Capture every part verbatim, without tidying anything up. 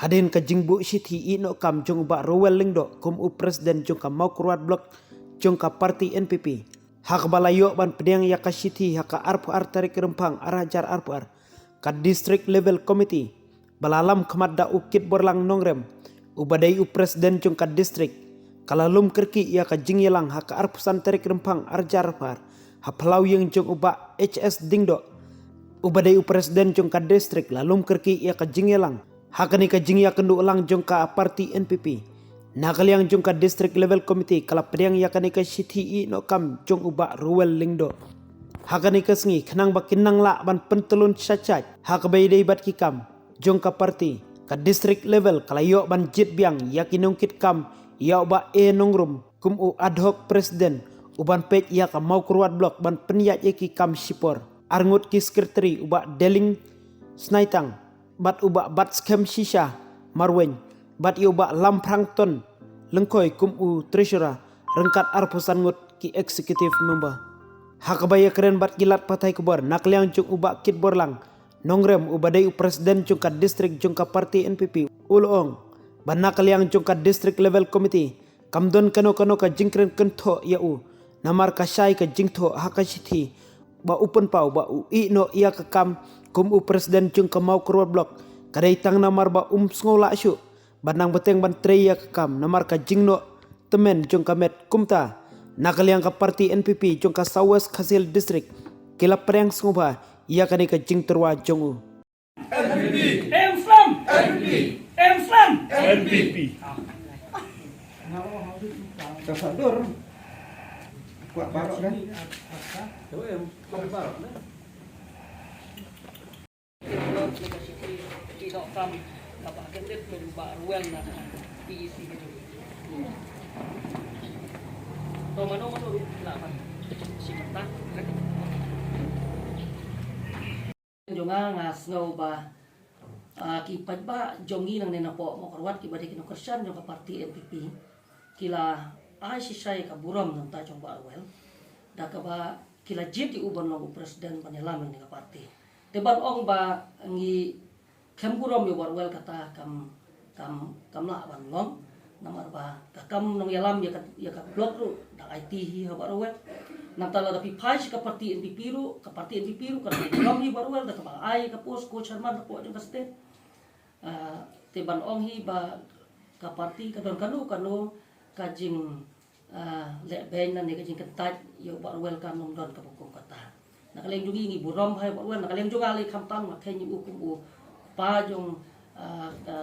Hadien ka jingbuh shithi ïehnoh kam jong u Bah Rowel Lyngdoh kum u President jong ka Mawkyrwat Block jong ka party N P P, ha kaba la ïoh ban pdiang ïa ka shithi ha ka arphew ar tarik Rymphang ar hajar arphew ar, ka District Level Committee ba la lam khmat da u Kitborlang Nongrem, uba dei u President jong ka District, ka la lum kyrkieh ïa ka jingïalang ha ka arphew san tarik Rymphang ar hajar arphew ar ha phyllaw ïing jong u Bah H S Diengdoh, uba dei u President jong ka District, la lum kyrkieh ïa ka jingïalang. Ha kane ka jingïakynduh lang jong ka party N P P, na ka liang jong ka District Level Committee ka la pdiang ïa kane ka shithi ïehnoh kam jong u Bah Rowel Lyngdoh ha kane ka sngi, khnang ba kin nang lah ban pyntlun shait shait ha kaba ïadei bad ki kam jong ka party. Ka District Level ka la ïoh ban jied biang ïa ki nongkitkam, ïa u Bah A Nongrum kum u Ad Hoc President, u ban peit ïa ka Mawkyrwat Block ban pynïaid ïa ki kam shipor. Arngut ki Secretary, u Bah Deling Snaitang bad u Bah Batskhem Shisha Marwein, bad ïa u Bah Lamprangton Lyngkhoi kum u Treasurer, ryngkat arphew san ngut ki Executive Member. Ha kaba ïakren bad ki lad pathai khubor, na ka liang jong u Bah Kitborlang Nongrem, uba dei u President jong ka District jong ka party N P P, u la ong ba na ka liang jong ka District Level Committee kam don kano kano ka jingkren kynthoh ïa u, namar ka shai ka jingthoh ha ka shithi ba u pynpaw ba u ïehnoh ïa ka kam kum u President jong ka Mawkyrwat Block ka dei tang namar ba um sngew lah shuh ba nang bteng ban trei ïa ka kam namar ka jingnoh tymmen jong ka met. Kumta, na ka liang ka party N P P jong ka South West Khasi Hills District ki la pdiang sngewbha ïa kane ka jingtyrwa jong u. N P P. Em Islam. N P P. Em Islam. N P P. Kuat baroh kan? Jong nga, nga sngew ba, ah, ki paidbah jong ngi nangne napoh Mawkyrwat kiba dei ki nongkyrshan jong ka party N P P ki la ai shisha ïa ka burom na bynta jong Bah Rowel da kaba ki la jied ïa u ban long u president ban ïalam ïa kane ka party. Te ban ong ba ngi khlem burom ïa u Bah Rowel kata kam, kam, kam lah ban long. Namar ba ka kam nongïalam ïa ka, ïa ka block ruh dang aiti hi ha Bah Rowel. Nangta lada phi phai sha ka party N P P ruh, ka party N P P ruh ka dang burom hi Bah Rowel da kaba ai ka post co-chairman hapoh jong ka state. Ah, te ban ong hi ba ka party ka don kano kano ka jing ah, leh beiñ lane ka jingkyntait ïa u Bah Rowel kan ym don kaba kum kata. Na ka liang jong ngi ngi burom bha ïa u Bah Rowel, na ka liang jong nga lei khamtam nga kheiñ ïa u kum u kpa jong, ah, ka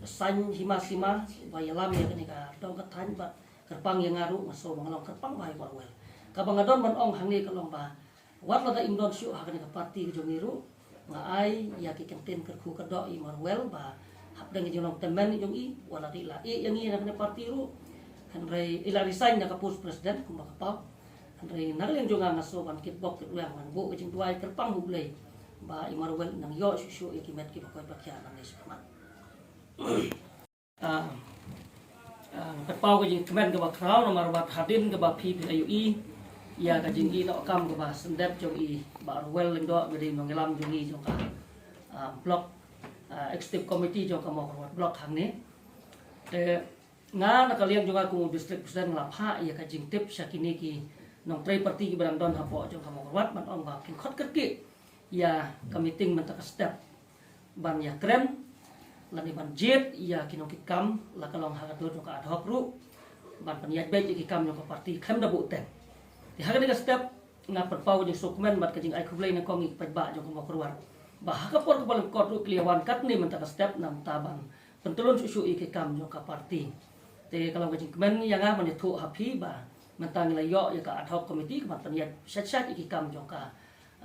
saiñ hima sima ba ïalam ïa kane ka dong ka thaiñ bad kyrpang ïa nga ruh nga sngew ba nga long kyrpang bha ïa u Bah Rowel. Kaba nga don ban ong hangne ka long ba wat lada im don shuh ha kane ka party ka jong ngi ruh, nga ai ïa ki kyntien kyrkhu kyrdoh ïa i Bah Rowel ba hapdeng ka jinglong tymmen jong i, wat la dei la ïeh ïa ngi na kane ka party ruh, hynrei i la resign na ka post president kumba ka paw. Hynrei na ka liang jong nga nga sngew ban kitbok kitrwiang ban buh ka jingduwai kyrpang ha U Blei ba i Bah Rowel nang ïoh shuh shuh ïa ki met kiba koit ba khiah nangne shakhmat. Ah, ah, nga kyrpad ka jingkmen kaba khraw namar ba hadien kaba phi phi la ïohi ïa ka jingïehnoh kam kaba sngewdep jong i Bah Rowel Lyngdoh ba dei nongïalam jong i jong ka, ah, block, ah, executive committee jong ka Mawkyrwat block hangne. Te nga na ka liang jong nga kum u district president nga la phah ïa ka jingtip sha kine ki nongtrei party kiba dang don hapoh jong ka Mawkyrwat ban ong ba kin khot kyrkieh ïa ka meeting mynta ka step ban ïakren lane ban jied ïa ki nongkitkam la ka long ha ka dur jong ka ad hoc ruh ban pynïaid beit ïa ki kam jong ka party khlem da buh teng. Te ha kane ka step nga pynpaw ka jingsngewkmen bad ka jingai khublei na kong ïa ki paidbah jong ka Mawkyrwat ba ha ka por kaba lyngkot ruh ki la wan katne mynta ka step na bynta ban pyntylun shuh shuh ïa ki kam jong ka party. Te ka long ka jingkmen ïa nga ban ïathuh ha phi ba mynta ngi la ïoh ïa ka ad hoc committee ka ban pynïaid shait shait ïa ki kam jong ka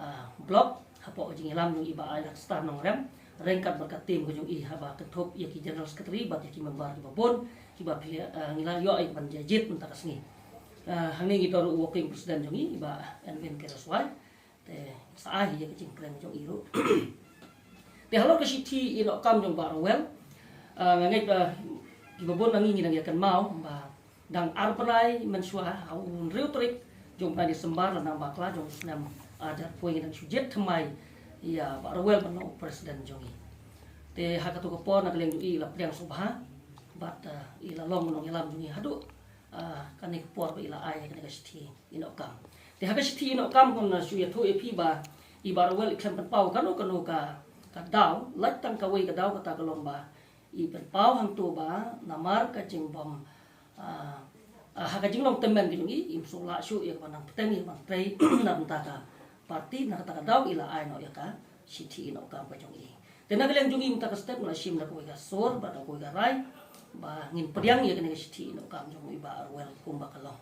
ah, block hapoh ka jingïalam jong i Bah Ailad Star Nongrem ryngkat bad ka team ka jong i haba kynthup ïa ki general secretary bad ïa ki member kiba bun kiba phi, ah, ngi la ïoh ïa ka ban jied mynta ka sngi. Ah, hangne ngi don ruh u working president jong i, i Bah Edwin K. Raswai. Te sa ai hi ïa ka jingkren jong i ruh. Te halor ka shithi ïehnoh kam jong Bah Rowel, ah, nga ngeit ba kiba bun na ngi ngi dang ïa kynmaw ba dang ar bnai mynshuwa ha u hynriew tarik jong u bnai December, la nang bakla jong u snem ar hajar arphew ngi dang shu jied thymmai ïa Bah Rowel ban long u president jong ngi. Te ha kato ka por na ka liang jong i la pdiang sngewbha bad i la long nongïalam jong i haduh kane ka por ba i la ai kane ka shithi ïehnoh kam. Te ha ka shithi ïehnoh kam kumba nga shu ïathuh ïa phi ba i Bah Rwel i khlem pynpaw kano kano ka ka daw, lait tang kawei ka daw, kata ka long ba i pynpaw hangto ba namar ka jingbym ha ka jinglong tymmen ka jong i, im sngewlah shuh ïa ka ban nang bteng ïa ka ban trei na bynta ka party. Na kata ka daw i la ai noh ïa ka shithi ïehnoh kam ka jong i. Te na ka liang jong i mynta ka step nga la shim da kawei ka sur bad da kawei ka rai ba ngin pdiang ïa kane ka shithi ïehnoh kam jong i Bah Rwel kumba ka long.